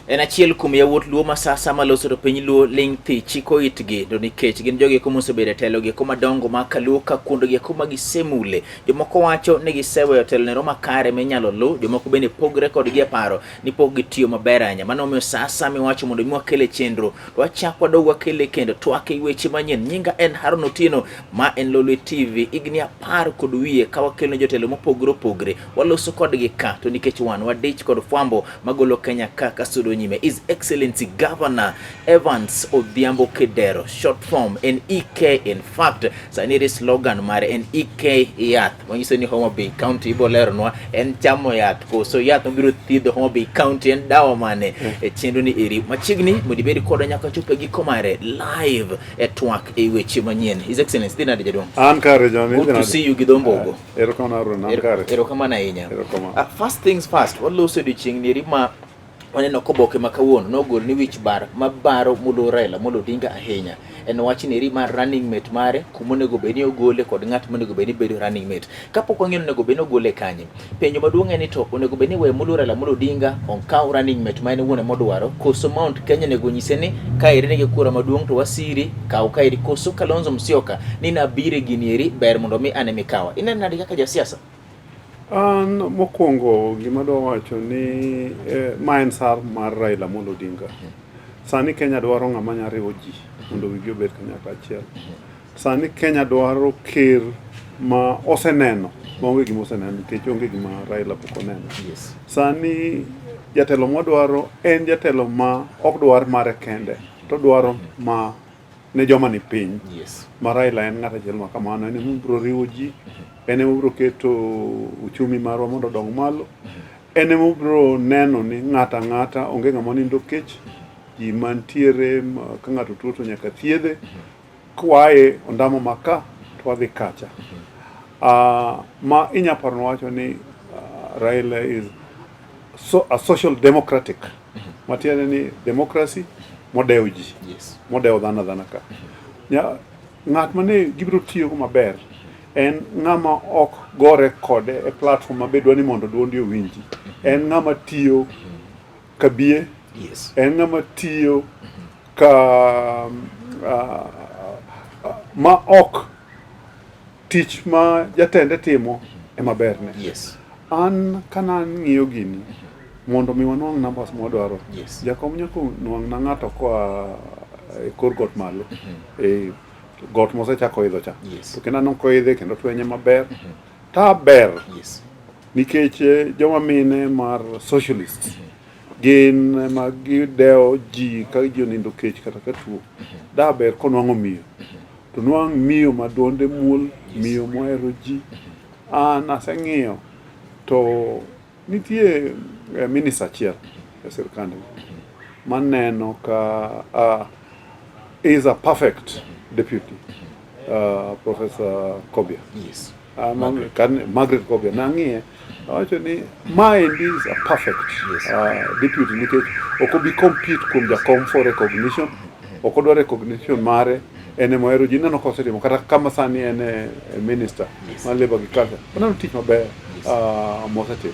En achiel kuom yawuot Luo ma sasa maloso to piny Luo ling' thi chiko itgi to nikech gin jogi eko mosebedo e telo gi eko madongo ma kaluo ka kuondogi eko ma gisemule. Jomoko wacho ni giseweyo telo nero makare minyalo luw, jomoko bende pogre kodgi e paro ni pok gitiyo maber ahinya. Mano omiyo sa asaya miwacho mondo mi wakele chenro to wachak wadog wakele kendo twak e weche manyien. Nyinga en Haron Otieno, ma en Lolwe TV, higni 10 kod wiye ka wakelo ne jotelo mopogore opogore waloso kodgi ka to nikech wan wadich kod fwambo magolo Kenya ka kasudo nyime. His Excellency Governor Evans Odhiambo Kidero, short form en EK. In fact sani ere slogan mare en EK yath, manyiso ni Homa Bay County ibo leronwa en chamo yath koso yath mabiro thiedho Homa Bay County en dawa mane e chenro ni eri machiegni mondo ibed kodwa nyaka chop e giko mare live e twak e weche manyien. His Excellency, dhi nade jaduong'? An kare, John. Good to see you gi dho mbogo. Erokamano, Aaron, an kare. Erokamano ahinya. Erokamano. First things first, waloso odiochieng' ni eri ma waneno koboke ma kawuono nogol ni wich bar mabaro moluor Raila Amolo Odinga ahinya en wach ni eri mar running mate mare kuma onego bed ni ogole kod ng'at monego bed ni bedo running mate. Kapok wang'eyo ni onego bed ni ogole kanye, penjo maduong' en ni to onego bed ni we moluor Raila Amolo Odinga okaw running mate ma en owuon emodwaro, koso Mount Kenya onego nyise ni kaeri nigi kura maduong' to wasiri kaw kaeri, koso Kalonzo Musyoka ni nabire gini eri ber mondo mi an emikawa. Ineno nade kaka jasiasa? An mokwongo gima adwa wacho ni ma en sar mar Raila Amolo Odinga. Sani Kenya dwaro ng'ama nya riwo ji mondo wigi obed kanyakla achiel. Sani Kenya dwaro ker ma oseneno maonge gima oseneno nikech onge gima Raila pok oneno. Sani jatelo mwadwaro en jatelo ma ok dwar mare kende to dwaro ma ne joma ni piny. Ma Raila en ng'at achiel ma kamano, en ema obiro riwo ji, en ema obiro keto uchumi marwa mondo odong malo, en ema obiro neno ni ng'ato ang'ata onge ng'ama nindo kech, ji mantiere ka ng'ato tuo to nyaka thiedhe, kwaye ondamo ma ka to wadhi kacha. Ma inya paro wacho ni Raila is so, a social democratic, matiende ni democracy modewo ji, modewo dhano adhana ka. Ng'at mane gibiro tiyogo maber en ng'ama ok gore kode e platform ma bedwa ni mondo duondi owinji. En ng'ama tiyo kabie, en ng'ama tiyo ka ma ok tich ma jatende timo ema berne. An kana ng'iyo gini mondo mi wanwang' numbers mwadwaro. Jakom nyaka nwang' na ng'ato koa e kor got malo. E got mosechako idho cha. To kendo aneno koidhe kendo twenye maber. Ta ber. Nikech joma mine mar socialists gin ma gidewo ji ka ji onindo kech kata ka tuo. Da ber konwang'o miyo. To nwang' miyo ma duonde muol, miyo mohero ji. An aseng'iyo to nitie minister achiel e sirkand maneno ka is a perfect deputy, Professor Kobia. Margaret Kobia nang'iye awacho ni maendi is a perfect deputy nikech ok obi compete kuom jakom for recognition, ok odwa recognition mare, en ema ohero ji. Ineno kosetimo kata kama sani en e minister mar labor gi culture, oneno tich maber mosetimo.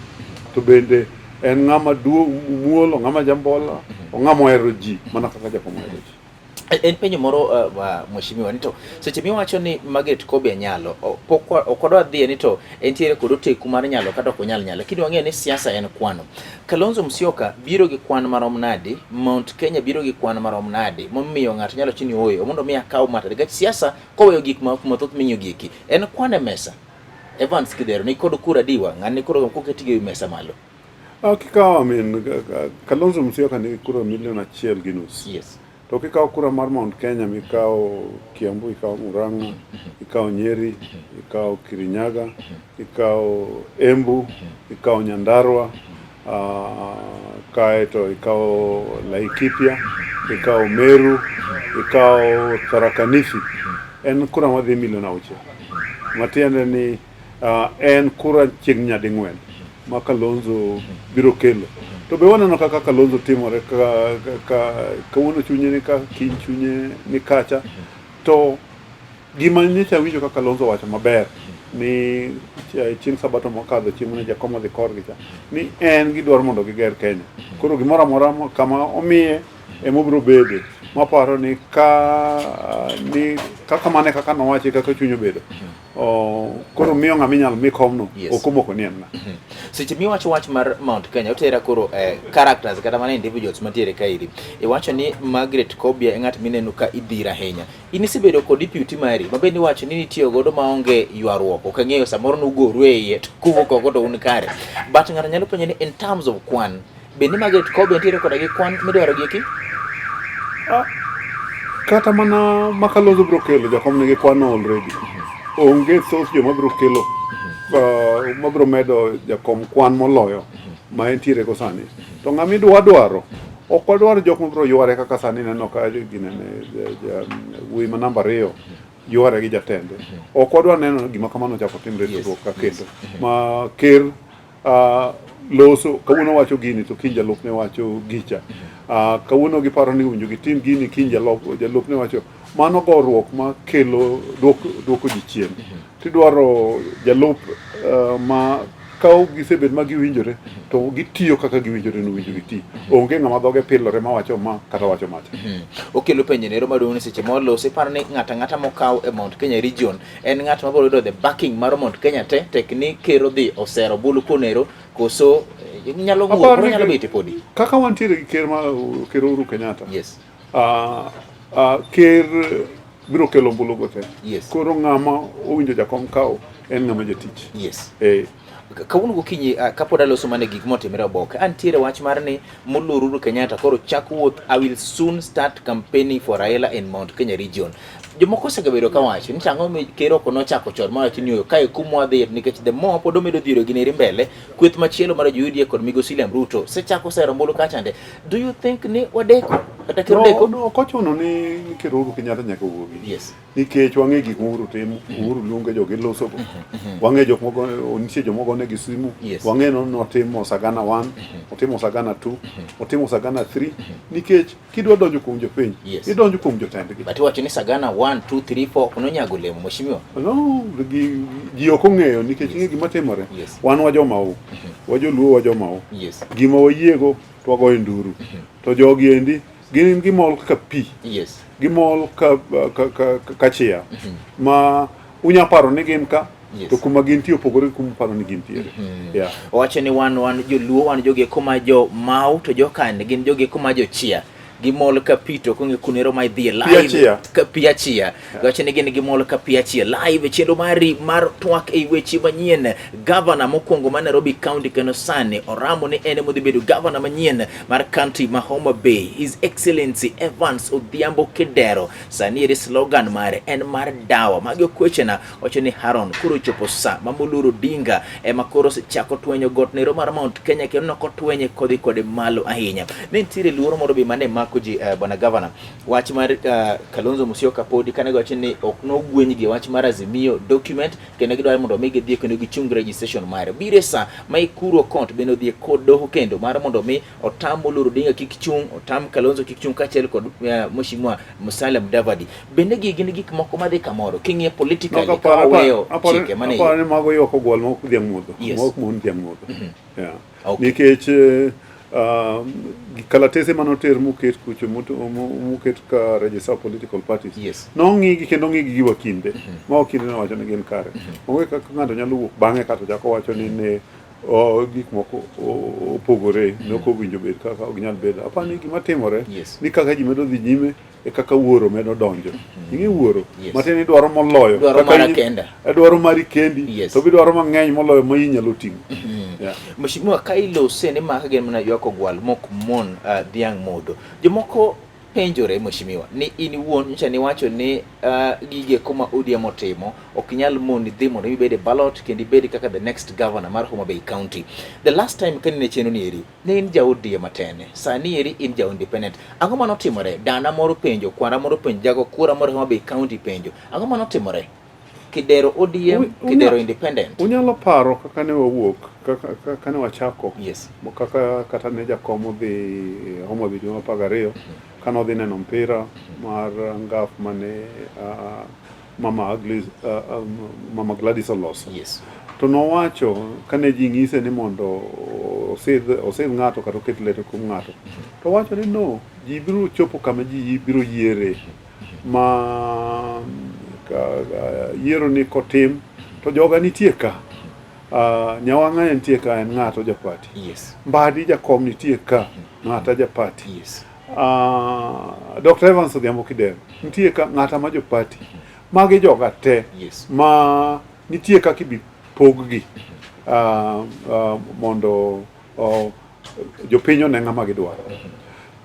To bende en ng'ama duong' muol, ong'ama jambola, ong'ama ohero ji mana kaka jakom ohero ji. En penjo moro mheshimiwa ni to seche miwacho ni Margaret Kobia nyalo, pok ok wadwa dhiye ni to entiere kod oteku mar nyalo kata ok onyal nyalo, lakini wang'eyo ni siasa en kwano. Kalonzo Musyoka biro gi kwan marom nadi, Mount Kenya biro gi kwan marom nadi momiyo ng'ato nyalo wacho ni ooyo mondo mi akaw mata nikech siasa koweyo gik mathoth ming'iyo gieki en kwan e mesa. Evans Kidero ni kod kura diwa, ng'ani ni kod koketi gi mesa malo. Kikawo, I mean, Kalonzo Musyoka nigi kura milion 1.5. To kikawo kura mar Mount Kenya mikawo Kiambu, ikawo Murang'a, ikawo Nyeri, ikawo Kirinyaga, ikawo Embu, ikawo Nyandarua, kaeto ikawo Laikipia, ikawo Meru, ikawo Tharaka Nithi, en kura madhi milion 6. Matiende ni en kura chiegni nyading'wen ma Kalonzo biro kelo. To be waneno kaka Kalonzo timore ka kawuono chunye ni ka, kiny chunye ni kacha. To gima nyocha awinjo ka Kalonzo owacho maber Ni chieng' sabato mokadho chieng' mane jakom odhi korgi cha ni en gidwaro mondo giger Kenya. Koro gimoro amora kama omiye ema obiro bede. Maparo ni ka ni kaka mane kaka nowache kaka chuny obedo. Oh, koro miyo ng'ama inyalo mi komno Yes. ok omoko ni en ng'a. Seche miwacho wach mar Mount Kenya, otera koro characters kata mana individuals mantiere kaeri. Iwacho ni Margaret Kobia e ng'at mineno ka idhir ahinya. In isebedo kod deputy mari ma bende iwacho ni nitiyo godo maonge ywaruok. Ok ang'eyo samoro nugoru e iye to kuwuok oko to un kare. But ng'ato nyalo penjo ni in terms of kwan, bende Margaret Kobia nitiere koda gi kwan midwaro gi eki? Ah, kata mana Makalonzo biro kelo jakom nigi kwan already. Onge thoth joma biro kelo ma biro medo jakom kwan moloyo ma entiere go sani. To ng'ama idwa dwaro ok wadwar jok mabiro yware kaka sani neno ka ginene wuoyi ma namba ariyo yware gi jatende. Ok wadwar neno gima kamano ochako timre e riwruok ka kendo. Ma ker loso kawuono wacho gini to kiny jalupne wacho gicha. Kawuono giparo ni owinjo gitim gini kiny jalupne wacho mano goruok ma kelo duoko ji chien. Tidwaro jalup ma ka gisebet ma giwinjore to gitiyo kaka giwinjore ni owinjo giti. Onge ng'ama dhoge pilore mawacho ma kata wacho macha. Okelo penjo nero maduong' ni seche molosi iparo ni ng'ato ang'ata mokaw e Mount Kenya region en ng'at mabiro yudo the backing mar Mount Kenya te tek ni ker odhi osero ombulu konero koso nyalo wuok nyalo bet podi. Kaka wantiere gi ker ma ker Uhuru Kenyatta. Yes. Ker biro kelo ombulu go te. Yes. Koro ng'ama owinjo jakom kawo en ng'ama jatich. Yes. Eh. Kawuono gokinyi kapod aloso mana gik motimore oboke, antiere wach mar ni moluor Uhuru Kenyatta koro chak wuoth, I will soon start campaigning for Raila in Mount Kenya region. Jomoko osegabedo ka wacho ni tang'o mi ker ok nochako chon mawacho ni kae kuma wadhiye nikech the more pod omedo dhiro gi neri mbele kweth machielo mar jo UDA kod migosi William Ruto sechako sero ombulu kachande. Do you think ni wadeko kata ker deko? No, ok ochuno ni ker Uhuru Kenyatta nyaka wuogi. Yes. Nikech wang'e gik ma Uhuru timo, Uhuru luonge jogi losogo. Wang'e jok mogo, nitie joma ogonegi simu. Yes. Wang'e ni notimo Sagana 1, otimo Sagana 2, otimo Sagana 3. Nikech kidwa donjo kuom jopiny, Yes. idonjo kuom jotendgi. But iwacho ni Sagana 1, 2, 3, 4 ok nonyago olemo mheshimiwa. No, ji ok ong'eyo nikech ing'e gima timore. Yes. Wan wajomau, wajoluo wajomau. Yes. Gima wayiego to wagoyo nduru. To jogi endi gin gimol kaka pi. Yes. Gimol ka chia. Ma unya paro ni gin ka Yes. to kuma gintie opogore gi kuma uparo ni gintiere. Yeah. Owacho ni wan joluo wan jogi kuma jo mau to jokan gin jogi kuma jo chia. Gimol ka pi to konge kunero ma idhi live achia. ka pi achia. Wacho ni gin gimol ka pi achia live chenro mari mar twak e weche manyien. Gavana mokwongo mar Nairobi County kendo sani oramo ni en emodhi bedo gavana manyien mar county ma Homa Bay. His Excellency Evans Odhiambo Kidero. Sani eri slogan mare en mar dawa. Magi okwechena wacho ni Haron koro chopo sa ma moluor Odinga ema koro osechako twenyo got nero mar Mount Kenya kendo nok otwenye kodhi kode malo ahinya. Ne nitiere luoro moro be mane mako ji bwana gavana. Wach mar Kalonzo Musyoka podi kane giwacho ni ok nogwenygi wach mar Azimio document kendo gidwaro mondo mi gidhi kendo gichung registration mare. Bire sa ma Ikuru Okot bende odhi e kod doho kendo mar mondo mi otam moluor Odinga kik chung, otam Kalonzo kik chung kaachiel kod Mheshimiwa Musalia Mudavadi. Bende gi gin gik moko madhi kamoro king'iyo politically No, ka waweyo chike mane aparo ni mago ywak ogwal ma ok dhiang' modho. Yes. Ma ok mon dhiang' modho. Yeah. Okay. Nikech kalatese manoter moket kucho moket ka register of political parties. Yes. Nong'igi kendo ong'igi gi wakinde. Ma wakinde nowacho ni gin kare. Onge kaka ng'ato nyalo wuok bang'e kato chako wacho ni ne gik moko opogore ne ok owinjo bed kaka ok nyal bedo. Aparo ni gima timore Yes. ni kaka ji medo dhi nyime e kaka wuoro medo donjo. Ing'e wuoro Yes. matin idwaro moloyo Dwaro kaka mara in- kenda. Idwaro mari kendi Yes. to bidwaro mang'eny moloyo ma inyalo ting'o. Yeah. Mheshimiwa ka ilose ni maka gin mana ywak ogwal mok mon dhiang' modho. Jomoko penjore mheshimiwa ni in iwuon nyocha niwacho ni gige kuma ODM otimo ok nyal moni dhi mondo ibed e ballot kendo ibed kaka the next governor mar Homa Bay County. The last time kane chenro ni eri ne in ja ODM atene, sani eri in ja independent. Ang'o manotimore? Dana moro penjo, kwara moro penjo, jago kura moro Homa Bay County penjo. Ang'o manotimore? Kidero ODM, Kidero independent. Unyalo paro kaka ne wawuok, kaka ne wachako. Yes. Kaka kata ne jakom odhi Homa Bay dwe mar 12, kane odhi neno mpira mar ngaf mane Mama Agnes, Mama Gladys oloso. Yes. To nowacho kane ji ng'ise ni mondo osidh osidh ng'ato kata oket lwete kuom ng'ato. To owacho ni no, ji biro chopo kama ji biro yiere ma yiero ni kotim to joga nitie ka. Nyawang'a nitie ka en ng'ato japati. Yes. Mbadi jakom nitie ka ng'ata japati. Yes. Dr. Evans Odhiambo Kidero nitie ka ng'ata ma jopati. Magi joga te Yes. ma nitie kaka ibi poggi mondo jopiny one ng'ama gidwaro.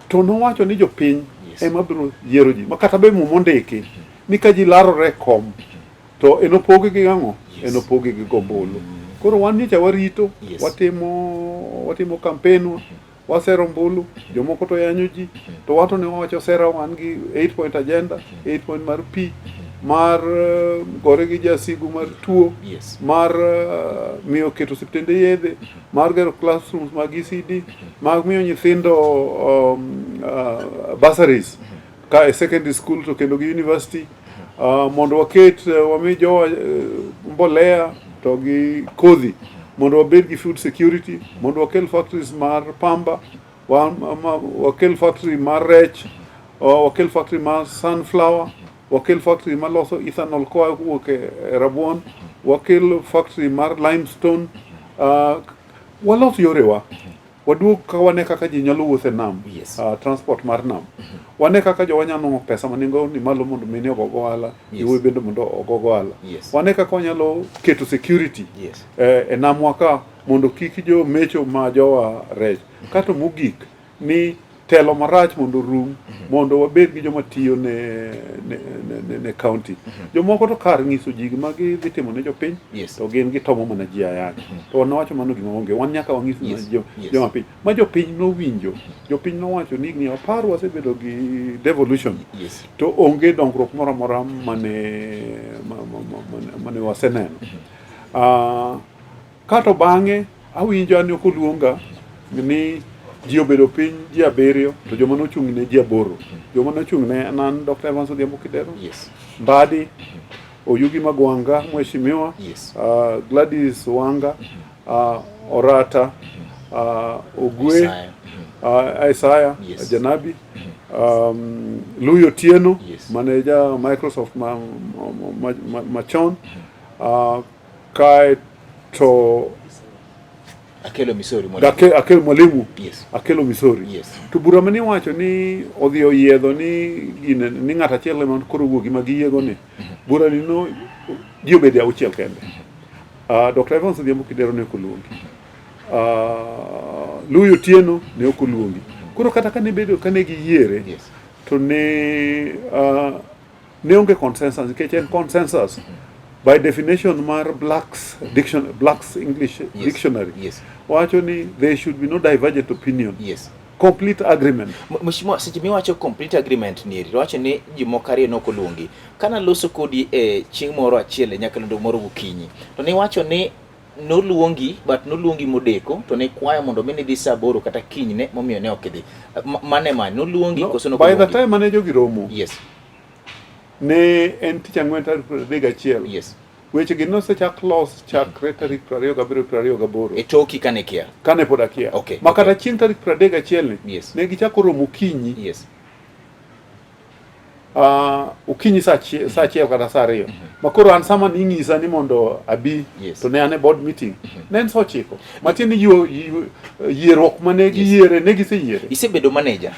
To nowacho ni jopiny Yes. ema biro yiero ji ma kata be muma ondiki ni ka ji larore e kom to enopog gi ang'o? Yes. Enopog gi gombulu. Koro wan nyocha warito, Yes. watimo kampenwa, wasero ombulu, jomoko to yanyo ji, to wan to ne wawacho sera wan gi 8 point agenda, 8 point mar pi, mar gore gi jasigu mar tuo, Yes. mar miyo keto osiptende yedhe, mar gero classrooms mag ECD, mag miyo nyithindo bursaries ka e secondary school to kendo gi university, mondo waket wami jowa mbolea to gi kodhi mondo wabed gi food security, mondo wakel factories mar pamba, wakel factory mar rech, wakel factory mar sunflower, wakel factory maloso ethanol koa wuok e rabuon, wakel factory mar limestone, walos yorewa, waduog ka wane kaka ji nyalo wuotho e nam, Yes. Transport mar nam, wane kaka jowa nyalo nwang'o pesa ma nengo ni malo mondo mine ogo ohala, Yes. yowuoyi bende mondo ogo ohala. Yes. Wane kaka wanyalo keto security Yes. e namwa ka mondo kik jo mecho ma jowa rech. Kato mogik ni telo marach mondo orum, mondo wabed gi joma tiyo ne county. Jomoko to kar nyiso ji gima gidhi timo ne jopiny, Yes. to gin gitomo mana ji ayany. To wan wacho mano gima onge, wan nyaka wang'is mana Yes. Yes. joma piny. Ma jopiny nowinjo, jopiny nowacho ni higni 10 wasebedo gi devolution. Yes. To onge dongruok moro amora mane waseneno. Kato bang'e awinjo an ok oluonga ni ji obedo piny ji 7 to joma nochung' ne ji 8. Joma nochung' ne en an Dr. Evans Odhiambo Kidero, Yes. Mbadi, Oyugi Magwanga mheshimiwa, Yes. Gladys Wanga, Orata, Ogwe, Isaiah. Isaiah Yes. Janabi, Luyo Otieno, Yes. manager Microsoft machon, kae to Akelo Misori mwalimu. Akelo Mwalimu. Yes. Akelo Misori. Yes. To bura mane iwacho ni odhi oyiedho ni gine ni ng'ato achiel ema koro wuogi ma giyiego ni. Bura ni no ji obede 6 kende. Dr. Evans Odhiambo Kidero ne ok oluongi. Luyo Otieno ne ok oluongi. Koro kata kane bedo kane giyiere Yes. to ne onge consensus nikech en consensus by definition mar Black's diction, Black's English Yes. Dictionary Yes. wacho ni there should be no divergent opinion. Yes. Complete agreement. Mheshimiwa, seche miwacho complete agreement ni eri, wacho ni ji moko ariyo ne ok oluongi. Kana loso kodi e chieng' moro achiel e nyakalondo moro gokinyi, to niwacho ni noluongi but noluongi modeko to ne kwayo mondo mi nidhi saa 8 kata kinyne momiyo ne ok idhi. Mane ma noluongi No, koso ne ok by the oluongi? time mane jogi romo, Yes. ne en tich ang'wen tarik 31. Yes. Weche gi nosechak los chakre tarik 27 28. E toki kane kia. Kane pod akia. Okay, Ma kata okay. chieng' tarik 31 ni, Yes. ne gichako romo okinyi. Yes. Okinyi saa 1 kata saa 2. Ma koro an sama ning'isa ni mondo abi, Yes. to ne an e board meeting. Ne en saa 9. Matiende ni yierruok mane giyiere, ne giseyiere. Isebedo manager.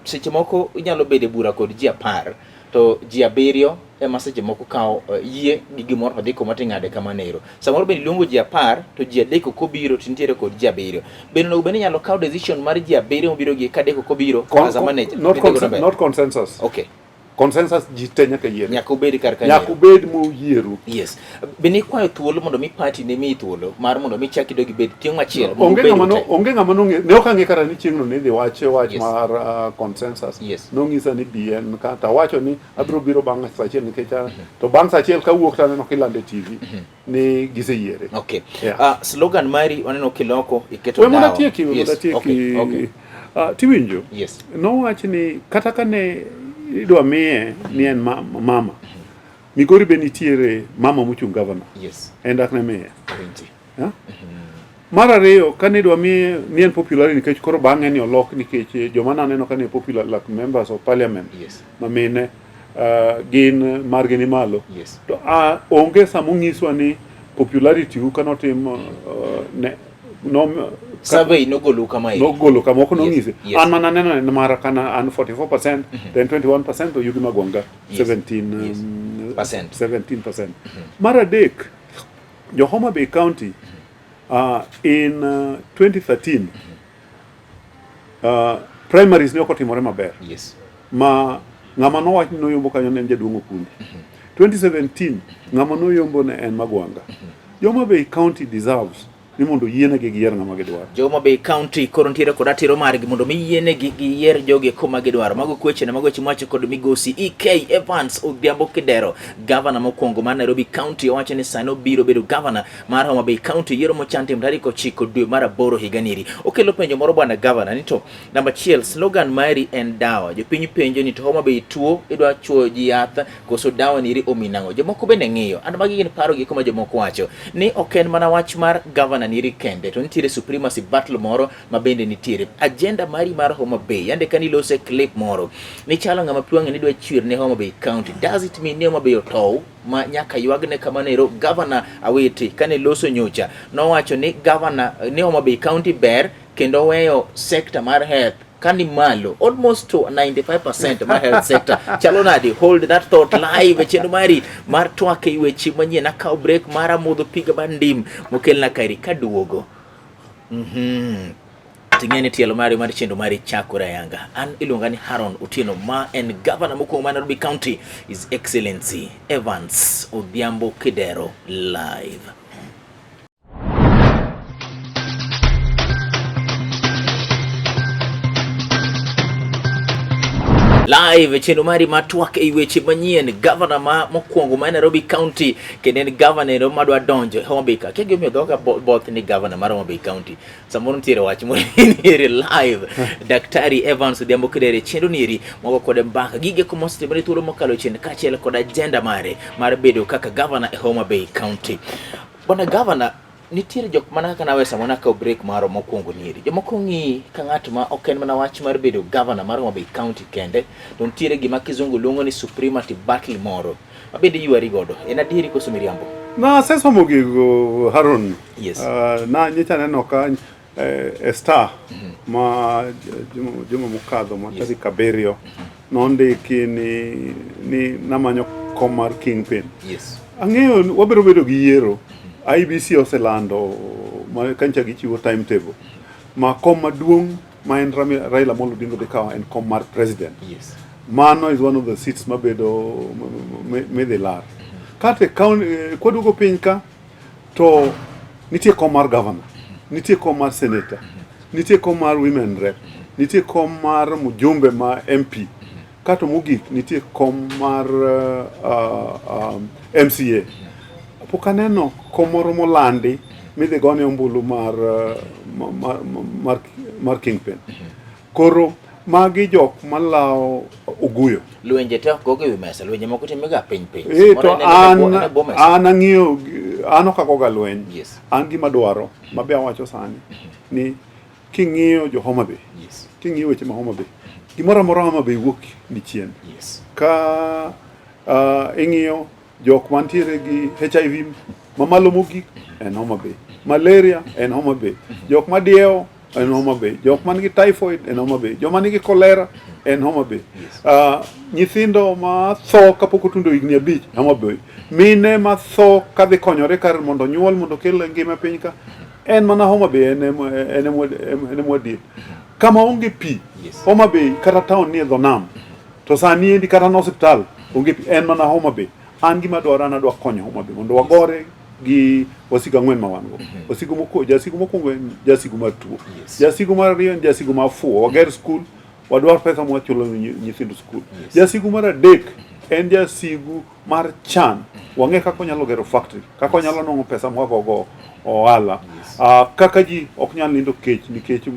Seche moko inyalo bedo e bura kod ji 10 to ji 7 ema seche moko kawo yie gi gimoro to dhi kuma ting'ade kama nero. Samoro bende iluongo ji 10 to ji 3 ok obiro to nitiere kod ji 7. Bende onego bed ni inyalo kawo decision mar ji 7 mobiro gi ka 3 ok obiro as a manager? Idhi godo mbele. Not consensus. Okay. Consensus ji te nyaka yiere. Nyaka ubed kar kanyo. Nyaka ubed moyieru. Yes. Bende ikwayo thuolo mondo mi party ne miyi thuolo mar mondo mi chak idog ibed chieng' machielo mondo Onge ubed ng'ama no, ute. onge ng'ama nong'e, ne ok ang'e kata ni chieng'no ne idhi wach wach Yes. mar consensus. Yes. Nong'isa ni bi en kata wacho ni abiro biro bang' saa 1 nikech to bang' saa 1 kawuok to aneno kilando e TV ni giseyiere. Okay. Yeah. Slogan mari waneno kiloko iketo We mondo dawa. atieki, we mondo Yes. atieki. Okay. Okay. Tiwinjo? Yes. Nowach ni kata kane idwa miye ni en mama. Migori be nitiere mama mochung' governor. Yes. En dak ne miye. Awinji. Ha? Mar ariyo, kane idwa miye ni en popularity nikech koro bang'e ni olok nikech joma naneno ka ni popular like members of parliament Yes. ma mine gin margi ni malo. Yes. To onge sama onyiswa ni popularity u kanotim ne no Survey nogolo kama eri. nogolo kama ok nonyise. Yes. An mana neno en mara kana an 44% then 21% to Yugi Magwanga Yes. 17 Yes. Percent. 17%. Mar adek, jo Homa Bay County in 2013 primaries ne ok otimore maber. Yes. Ma ng'ama nowach ni noyombo kanyo ne en jaduong' Okundi. 2017 ng'ama noyombo ne en Magwanga. Jo Homa Bay County deserves ni mondo oyienegi giyier ng'ama gidwaro. Jo Homa Bay County koro nitiere kod ratiro margi mondo mi yienegi giyier jogi eko ma gidwaro. Mago kwechene, mago weche mwacho kod migosi EK Evans Odhiambo Kidero, gavana mokwongo mar Nairobi County, owacho ni sani obiro bedo gavana mar Homa Bay County, yiero mochan timo tarik 9 dwe mar 8 higa niri. Okelo penjo moro bwana gavana ni to namba achiel, slogan mari en dawa. Jopiny penjo ni to Homa Bay tuo, idwa chuoyo ji yath koso dawa niri omi nang'o? Jomoko bende ng'iyo. And magi gin paro gi kuma jomoko wacho ni ok en mana wach mar gavana niri kende, to nitiere supremacy battle moro ma bende nitiere. Agenda mari mar Homa Bay, yande kani lose clip moro, nichalo ng'ama pi wang'e ni dwa chwer ne Homa Bay County. Does it mean ni Homa Bay otow ma nyaka ywagne kamano ero? Gavana Awiti kane loso nyocha nowacho ni gavana ni Homa Bay County ber kendo weyo sector mar health kani malo almost to 95% mar health sector. Chalo nadi? Hold that thought live e chenro mari mar twak e weche manyien. Akawo break mara modho piga mar ndim mokelna kaeri kaduogo. Ting'e ni tielo mari mar chenro mari chakore ayanga. An iluonga ni Haron Otieno, ma en gavana mokwongo mar Nairobi County, His Excellency Evans Odhiambo Kidero live. Live chenro mari ma twak ei weche manyien. Gavana ma mokwongo ma Nairobi County kendo en gavana ero madwa donjo e Homa Bay. Kia gimomiyo dhoga both ni gavana mar Homa Bay County. Samoro nitiere wach moro niere live. Daktari Evans Odhiambo Kidere chenro nieri mogo kode mbaka gige kuma osetimore thuolo mokalo chien kaachiel kod agenda mare mar bedo kaka gavana e Homa Bay County. Bwana gavana, nitiere jok mana kaka nawe sama nakawo break maro mokwongo nieri. Jomoko ng'i ka ng'at ma ok en mana wach mar bedo gavana mar Homa Bay County kende, to nitiere gima kizungu luongo ni supremacy battle moro ma bende ywari godo. En adieri koso miriambo? Na asesomo gigo Haron. Yes. Na nyocha aneno ka e Star ma juma mokadho ma tarik 7 nondiki ni namanyo kom mar Kingpin. Yes. Ang'eyo wabiro bedo gi yiero. IBC oselando ma kancha gichiwo timetable ma kom maduong' ma en Raila Amolo Odinga dhi kawo en kom mar president. Yes. Mano is one of the seats mabedo midhi lar. Kata kwaduogo piny ka to nitie kom mar governor, nitie kom mar senator, nitie kom mar women rep, nitie kom mar mjumbe ma MP, kato mogik nitie kom mar MCA. Pok aneno kom moro molandi midhi gone ombulu mar Kingpin. Koro magi jok malawo oguyo. Lwenje te ok gogo ewi mesa, lwenje moko timega piny piny. To an ang'iyo, an ok agoga lweny. Yes. An gima dwaro, mabe awacho sani, ni king'iyo jo Homa Bay, Yes. king'iyo weche ma Homa Bay, gimoro amora Homa Bay wuok ni chien. Yes. Ka ing'iyo jok mantiere gi HIV mamalo mogik en Homa Bay, malaria en Homa Bay, jok madiewo en Homa Bay, jok man gi typhoid en Homa Bay, joma nigi cholera en Homa Bay. Yes. Nyithindo ma tho kapok otundo higni 5 Homa Bay, mine ma tho kadhi konyore kar mondo nyuol mondo okel ngima e piny ka en mana Homa Bay en emwadie. Kama onge pi, Yes. Homa Bay kata town nie dho nam, to sani endi kata na osiptal onge pi, en mana Homa Bay. An gima dwaro, an adwa konyo Homa Bay mondo wagore gi wasigu ang'wen ma wan go. Wasigu mokwongo, jasigu mokwongo en jasigu mar tuo. Yes. Jasigu mar ariyo en jasigu mar fuwo. Wager skul, wadwar pesa mwachulo nyithindo skul. Yes. Jasigu mar adek en jasigu mar chan. Wang'e kaka onyalo gero factory, kaka onyalo nwang'o pesa mwagogo ohala. Yes. Kaka ji ok nyal nindo kech nikech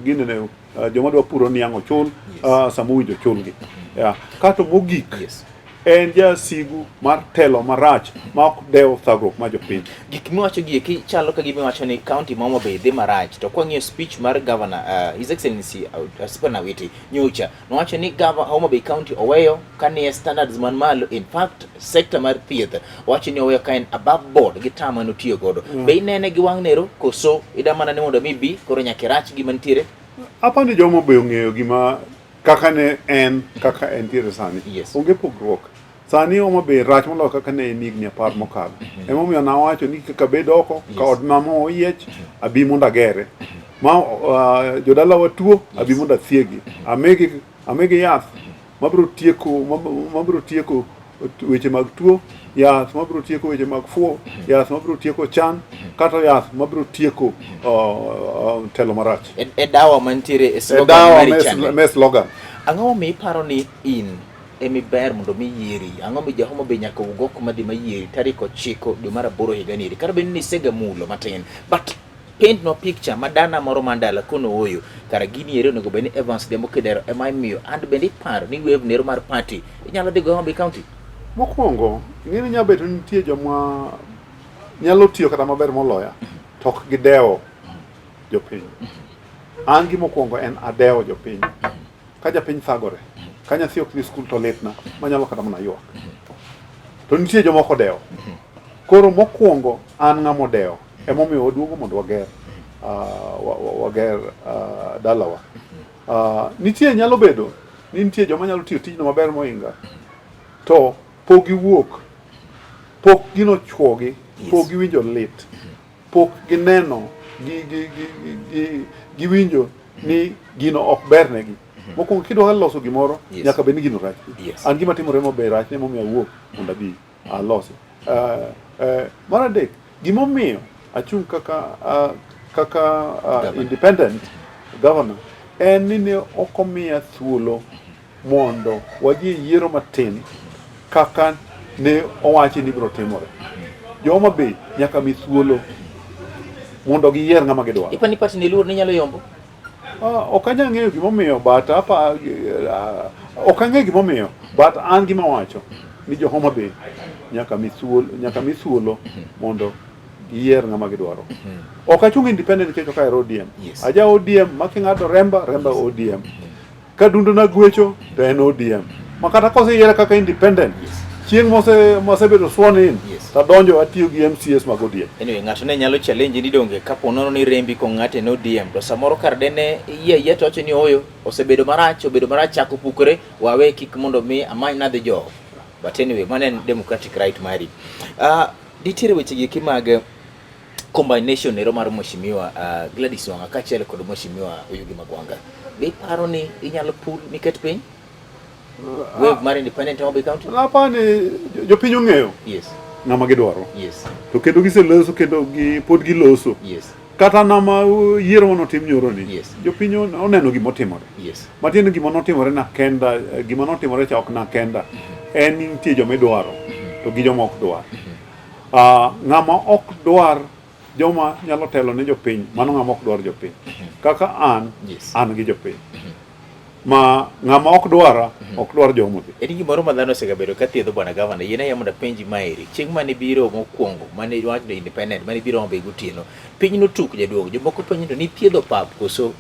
ginene joma dwa puro niang' ochul, Yes. sama owinjo ochulgi. Yeah. Kato mogik, Yes. En jasigu mar telo marach ma ok dew thagruok mar jopiny. Gik miwacho gi eki chalo ka gima iwacho ni county ma Homa Bay dhi marach to kwang'iyo speech mar governor His Excellency Stephen Awiti nyocha nowacho ni gava Homa Bay County oweyo ka nie standards man malo in fact sector mar thieth owacho ni oweyo ka en above board gi tama notiyo godo. Be inene gi wang' nero koso ida mana ni mondo mi bi koro nyaka irach gima nitiere? Apani ni jo Homa Bay ong'eyo gima kaka ne en kaka entiere sani. Yes. Onge pogruok. Sani Homa Bay rach moloyo kaka ne en higni 10 mokalo. Emomiyo nawacho ni kaka abed oko, ka Yes. od mama oyiech, abi mondo agere. Ma jodalawa tuo, abi mondo athiegi. Amigi yath mabiro tieko mabiro tieko weche mag tuo, yath mabiro tieko weche mag fuo, yath mabiro tieko chan, kata yath mabiro tieko telo marach. E dawa mantiere e E slogan dawa mari chande. me slogan. Ang'o momiyo iparo ni in emi ber mondo mi yieri? Ang'o mi ja Homa Bay nyaka wuog oko madhi ma yieri tarik 9 dwe mar 8 higa ni eri? Kata bed ni isegamulo matin, but paint no picture ma dana moro man dala kono oyo kara gini eri onego bed ni Evans Odhiambo Kidero ema imiyo and bende iparo ni wave nero mar party inyalo dhi go Homa Bay County? Mokwongo, ing'e ni nyalo bedo ni nitie joma nyalo tiyo kata maber moloya to ok gidewo jopiny. An gimokwongo en adewo jopiny. Ka japiny thagore, ka nyathi ok dhi skul to litna, manyalo kata mana ywak. To nitie joma ok odewo. Koro mokwongo an ng'ama odewo, emomiyo waduogo mondo wager wager dalawa. Nitie nyalo bedo ni nitie joma nyalo tiyo tijno maber mohinga, to pok giwuok, pok gino chuogi, pok giwinjo lit, pok gineno giwinjo ni gino ok bernegi. Mokwongo kidwa loso gimoro, nyaka bed ni gino rach. An gima timore maber rach emomiyo awuok mondo abi alosi. Mar adek, gimomiyo achung' kaka independent governor en ni ne ok omiya thuolo mondo wadhi e yiero matin kaka ne owachi ni biro timore. Jo Homa Bay nyaka mi thuolo mondo giyier ng'ama gidwaro. Ipani party ni luor ni nyalo yombo? Ok anyal ng'eyo gimomiyo but ok ang'eyo gimomiyo but an gima wacho ni jo Homa Bay nyaka mi thuolo mondo giyier ng'ama gidwaro. Ok achung' independent nikech ok ahero ODM. Aja ODM ma king'ado remba ODM. Ka dundo na gwecho to en ODM. Ma kata koseyiera kaka independent, chieng' mosebedo sworn in, tadonjo atiyo gi MCAs mag ODM. Anyway, ng'ato ne nyalo challenge ni donge kapo nono ni rembi kong'ate ne ODM to samoro kar dene yie ayie to wacho ni ooyo osebedo marach, obedo marach chako pukore, wawe kik mondo mi amany nadhi jogo. But anyway, mano en democratic right mari. Nitiere weche gi eki mag combination ero mar Mheshimiwa Gladys Wanga kaachiel kod Mheshimiwa Oyugi Magwanga. Be iparo ni inyalo pul miket piny? Wave mar independent Homa Bay County? Apani jopiny ong'eyo ng'ama gidwaro. To kendo giseloso kendo pod giloso. Kata nama yiero manotim nyoro ni, jopiny oneno gima otimore. Matiende gima notimore na kenda, gima notimore cha ok na kenda. En ni nitie joma idwaro to gi joma ok dwar. Ng'ama ok dwar joma nyalo telo ne jopiny, mano ng'ama ok dwar jopiny. Kaka an, an gi jopiny. Ma ng'ama ok dwara, ok dwar jo Homa Bay. En gimoro ma dhano osegabedo ka thiedho bwana gavana, yien aya mondo apenji maeri. Chieng' mane biro mokwongo, mane iwacho ni independent, mane biro Homa Bay gotieno, piny notuk jaduong'. Jomoko penjo to nithiedho pap koso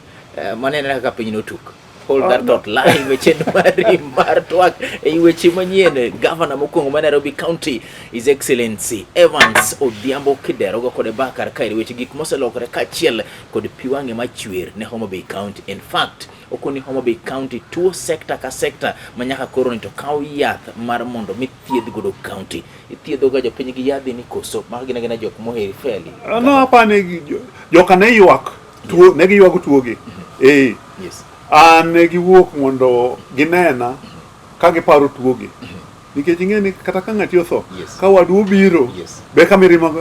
mane en kaka piny notuk? Hold that thought live e chenro mari mar twak e weche manyien. Gavana mokwongo ma Nairobi County, His Excellency Evans Odhiambo Kidero go kode bakar kaeri weche gik moselokore kaachiel kod pi wang'e machwer ne Homa Bay County. In fact, okoni Homa Bay County tuo sekta ka sekta ma nyaka koro ni to kaw yath mar mondo mi thiedh godo county. Ithiedho ga jopiny gi yadhi ni koso maka gin agina jok moheri fairly? No, apani joka ne ywak tuo, ne giywago tuogi. An ne giwuok mondo ginena ka giparo tuogi. Nikech ing'e ni kata ka ng'ati otho, ka wadu obiro, be ka mirima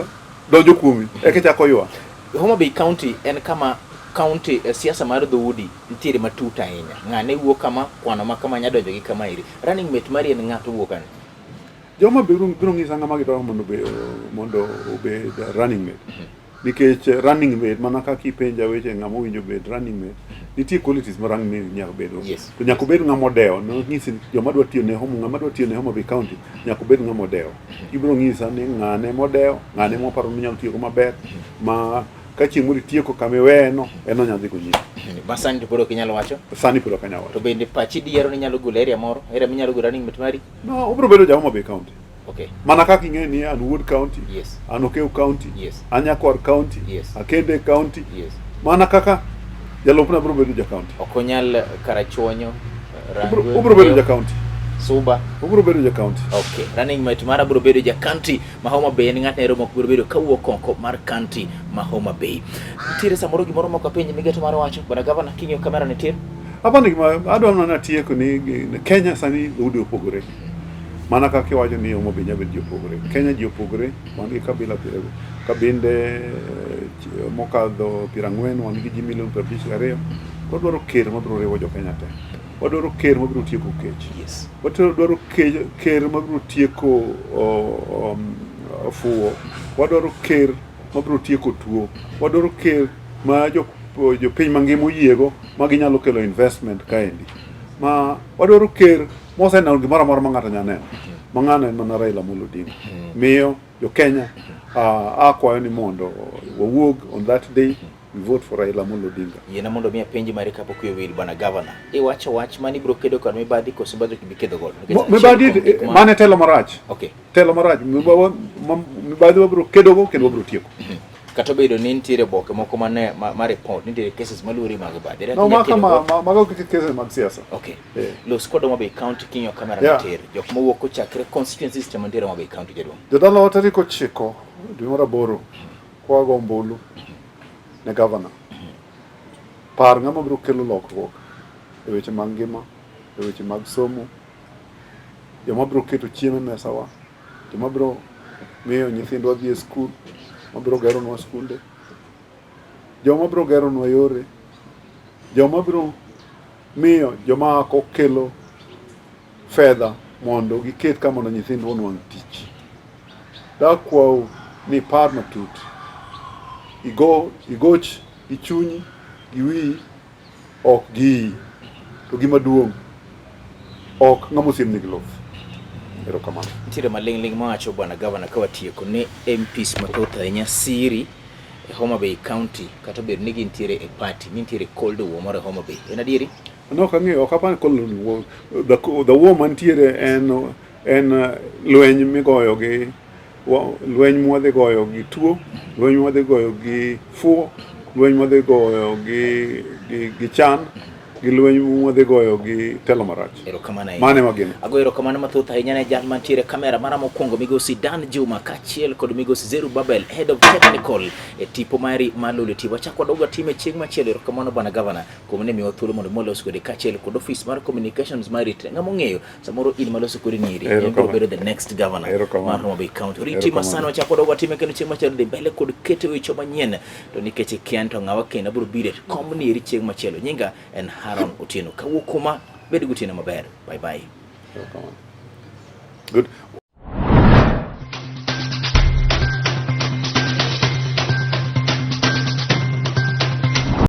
donjo kuomi, eka ichako ywak. Homa Bay County en kama county siasa mar dhoudi nitiere matut ahinya. Ng'ane wuok kama, kwano ma kama nyadonjo gi kama eri. Running mate mari en ng'ato wuok kanye? Joma biro ng'isa ng'ama gidwaro mondo obed running mate. Nikech running mate mana kaka ipenja weche ng'ama owinjo bed running mate, nitie qualities ma running mate nyaka bedgo. To nyaka obed ng'ama odewo. Nonyisi ni joma dwa tiyo ne Homa, ng'ama dwa tiyo ne Homa Bay County nyaka obed ng'ama odewo. Ibiro ng'isa ni ng'ane modewo, ng'ane moparo ni nyalo tiyogo maber, ma ka chieng' moro itieko kama iweyeno, en onyalo dhi go nyime. Ma sani to pod ok inyal wacho. Sani pod ok anyal wacho. To bende pachi diero ni inyalo golo area moro, area minyalo golo running mate mari? No, obiro bedo ja Homa Bay County. Okay. Mana kaka ing'e ni an wuod county, an Okew county, an Nyakwar county, Akende county. Mana kaka jalupna biro bedo ja county. Ok onyal Karachuonyo, Rangwe. Obiro bedo ja county. Suba. Obiro bedo ja county. Okay. Running mate mara biro bedo ja county ma Homa Bay en ng'at nero mok biro bedo kawuok oko mar county ma Homa Bay. Nitiere samoro gimoro mok apenji migeto mar wacho bwana gavana king'iyo kamera ni tir. Hapana gima adwa mana tieko ni Kenya sani dhoudi opogore. Mana kaka iwacho ni Homa Bay nyabet ji opogore. Kenya ji opogore, wan gi kabila piero kabinde mokadho 40, wan gi ji milion 52. Wadwaro ker mabiro riwo jo Kenya te. Wadwaro ker mabiro tieko kech. Wadwaro ker mabiro tieko fuwo. Wadwaro ker mabiro tieko tuo. Wadwaro ker ma jopiny mangima oyiego ma ginyalo kelo investment kaendi. Ma wadwaro ker moseneno gimoro amora ma ng'ato nyalo neno. Ma ng'ano en mana Raila Amolo Odinga. Miyo jo Kenya akwayo ni mondo wawuog on that day, we vote for Raila Amolo Odinga. Yiena mondo mi apenji mari kapok wiyi owil bwana gavana. Iwacho wach mani ibiro kedo kod mibadhi koso mibadhi ok ibi kedo godo? Mibadhi mane telo marach. Telo marach mibadhi wabiro kedogo kendo wabiro tieko. Kata obedo ni nitiere oboke moko mane ma report nitiere cases maluwore mag mibadhi. No, maka mago cases mag siasa. Okay. Los kod Homa Bay County king'iyo kamera matir. Jok mowuok kochakre constituencies te mantiere Homa Bay County jaduong'. Jodalawa tarik 9 dwe mar 8 kwago ombulu ne gavana. Par ng'ama biro kelo lokruok e weche mag ngima, e weche mag somo, joma biro keto chiemo e mesawa, joma biro miyo nyithindwa dhi e skul, ma biro geronwa skunde, joma biro geronwa yore, joma biro miyo joma oko kelo fedha mondo giket ka mondo nyithindwa onwang' tich. Dakwau ni ipar matut, igoch gi chunyi, gi wiyi, ok gi iyi. To gima duong' ok ng'ama osiemni gi luth. Erokamano. Nitiere maling'ling' mawacho bwana gavana ka watieko ni MPs mathoth ahinya siri e Homa Bay County kata obedo ni gintiere e party, nitiere cold war moro e Homa Bay. En adieri? No, ok ang'eyo, ok apar cold war. The war mantiere en lweny migoyo gi lweny mwadhi goyo gi tuo, lweny mwadhi goyo gi fuo, lweny mwadhi goyo gi chan, gi lweny mwadhi goyo gi telo marach. Erokamano ahinya. Mano ema gin. Agoyo erokamano mathoth ahinya ne jal mantiere kamera mara mokwongo migosi Dan Juma kaachiel kod migosi Zeru Babel, head of technical e tipo mari mar Lolwe TV. Wachak wadog watime chieng' machielo. Erokamano bwana gavana kuom ne miwa thuolo mondo mwalos kode kaachiel kod office mar communications mari. Ng'ama ong'eyo samoro in maloso kode nieri en biro bedo the next governor mar Homa Bay County. Oriti masana wachak wadog watime kendo chieng' machielo dhi mbele kod keto weche manyien to nikech ikia to ng'awa kendo biro biro e kom nieri chieng' machielo. Nyinga en Haron Otieno. Kawuok kuma bed gotieno maber. Bye bye. Good.